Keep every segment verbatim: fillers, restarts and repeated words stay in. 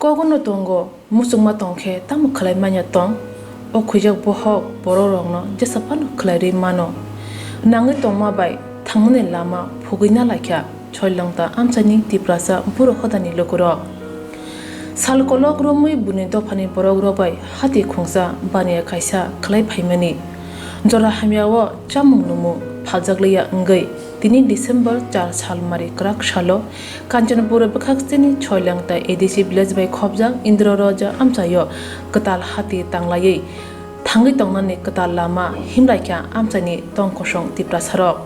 Kogono tongo, muchungma tongkhe tamo khlai manya tong? O khwijak bohok borok rokno jesa phano khlai rwi mano. Nangwi tongma bai thangmani lama phugwi na laikha Choilangta amchaini Tiprasa buro hodani lukurok. Sal kolok romwi buini dophani borok rok bai hati khungsa baniya kaisa khlai phaimani. Jora hamya o chamung numung phaljakliya wngwi tini December char sal mari kwrak salo Kanchanpur bwkhak sini Choilangta A D C village bai khopjak Indra Raja amchaio kwtal hati tanglaiwi thangwi tongnani kwtal lama himlaikha amchaini tong kosong Tiprasarok.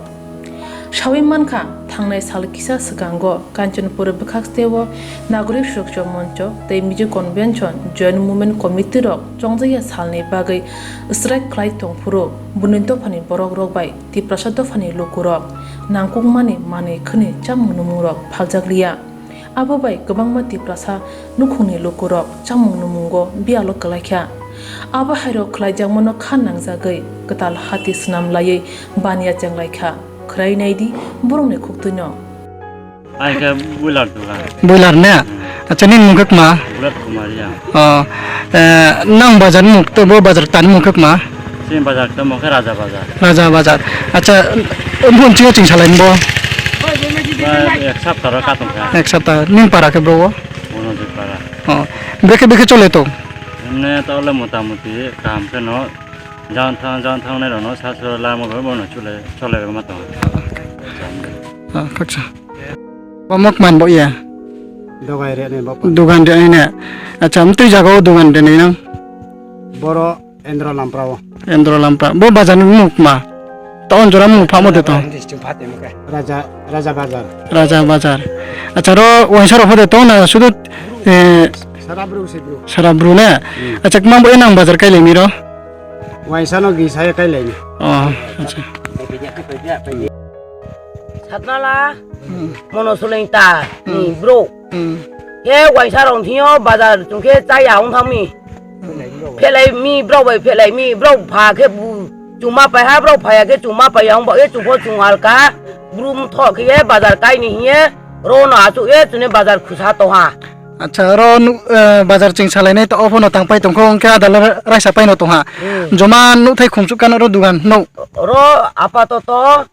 Sawi mankha, thangnai sal kisa swkango Kanchanpur bwkhak steo Nagorik Suraksha Moncho tei Mizo Convention Joint Movement Committee rok chongjaya salni bagwi strike khlai tongphuru buini dophani borok rok bai Tiprasa dophani lukurok nangkukmani manwi khwnwi chamung numungrok phaljakliya. Abo bai kwbangma Tiprasa nukhungni lukurok chamung numungo biyalo kwlaikha. Abo hairok khlaijakmano kha nangjagwi kwtal hati swnam laiwi baniya chenglaikha. Khwrai naidi borokni khuktwino. Ai khe boiler dogan. Boiler ne? Hmm. Acha, nini mung khe kma? Bulat Kumar ya. Oh, eh, nang bazar mung to bo bazar tani mung khe kma? Sini bazar to mung khe Raja Bazar. Raja Bazar. Acha, bun chingo ching salai bo? Ba ek sapta ro katung kha. Ek sapta. Nini para khe bro? Ono je para. Oh, beke beke chole to? Emne to le motamuti kaham khe no. Jang thang, jang thang nai rok no sa sura lama bai bono chule, chole ma tong. Ah, khaksa. Bo mok man bo ya? Dogai re nai bo. Dogan de ne. Acha, mtwi jaga o dogan de nai nang? Boro Endro Lampra o. Endro Lampra. Bo bazar ni muk ma? Town jora muk phamo de to. Raja, Raja Bazar. Raja Bazar. Acha, ro waisa ro phode to na sudu, eh, Sara bru se bru. Sara bru ne? Hmm. Acha, kma bo enang bazar kai le mi ro? Waisa no gisa ya kai le mi. Oh, acha. Satnala, hmm, mono suleng ta, hmm, ni bro. Hmm. He waisa rong thio bazar chung khe chaya ong thang mi. Phelai mi bro bai phelai mi bro pha khe bu chuma pai ha bro phaya khe chuma pai ya ong ba ye chupho chung alka. Brum tho khe ye bazar kai ni hiye ro no achu ye chune bazar khusa to ha. Acha, oro nu-, eh, bazar ching salainai to, ophono tang pai tongkho, hwnkhe adalo raisa paino tongha. Hmm. Joma nuthai khumsuk kano oro dugan, no? Oro apatoto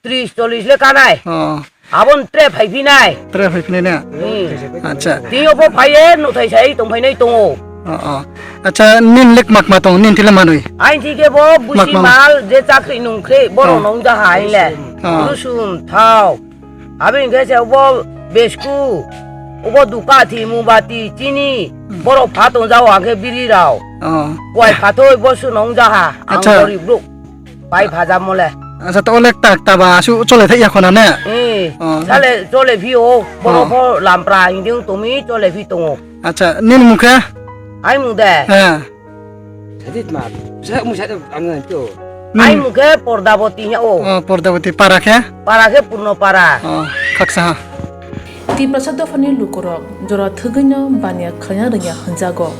tris chollis le kanai. Oh. Abon tre phaiphinai. Tre phaiphinai na? Hmm. Acha. Tini obo phaiye nuthai sai tongphainai tongo. Oh, oh. Acha, nin lek mak ma tong, nin thile manwi? Ain thike bo busi mak ma. Mal je chakri nungkre, borok, oh, nong jaha ain le. Oh. Rusum, thao. Aboni khe se obo besku, obo dukathi, mubati, chini, hmm, borok pha tong jao, ang khe biri rao. Oh. Kuai phathoi bo su nong jaha, ang, acha, gorib rok. Pai pha jamo le. Acha, to olek tak taba su chole thai ya khona ne? Eh, oh, sale chole phi o, borok, oh, pho lampra hinding tumi chole phi tongo. Acha, nini mung khe? Ai mung de. He. Sadit ma, sa mung sa ang to. Ai mung khe Pordaboti ya o. Oh, Pordaboti para khe? Para khe Purno para. Oh, khaksa ha. Tiprasa dophani lukurok jora thwgwino baniya khlaina rwngya hwnjago.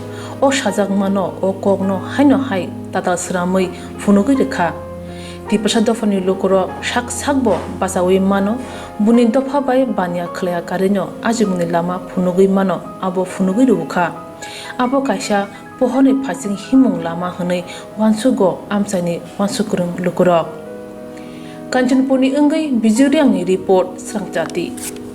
O sajakmano, o kokno haino hai tatal swnamwi phunugwi rwkha. Tiprasa dophani lukurok sak sakbo bachaui mano, buini dopha bai baniya khlaiya karwino ajimungni lama phunugwi mano, abo phunugwi rwkha. Abo kaisa pohorni phaising himung lama hwnwi uansugo amchaini uansuk kwrwng lukurok. Kanchanpurni wngwi Bijuriangni report, Srangchati.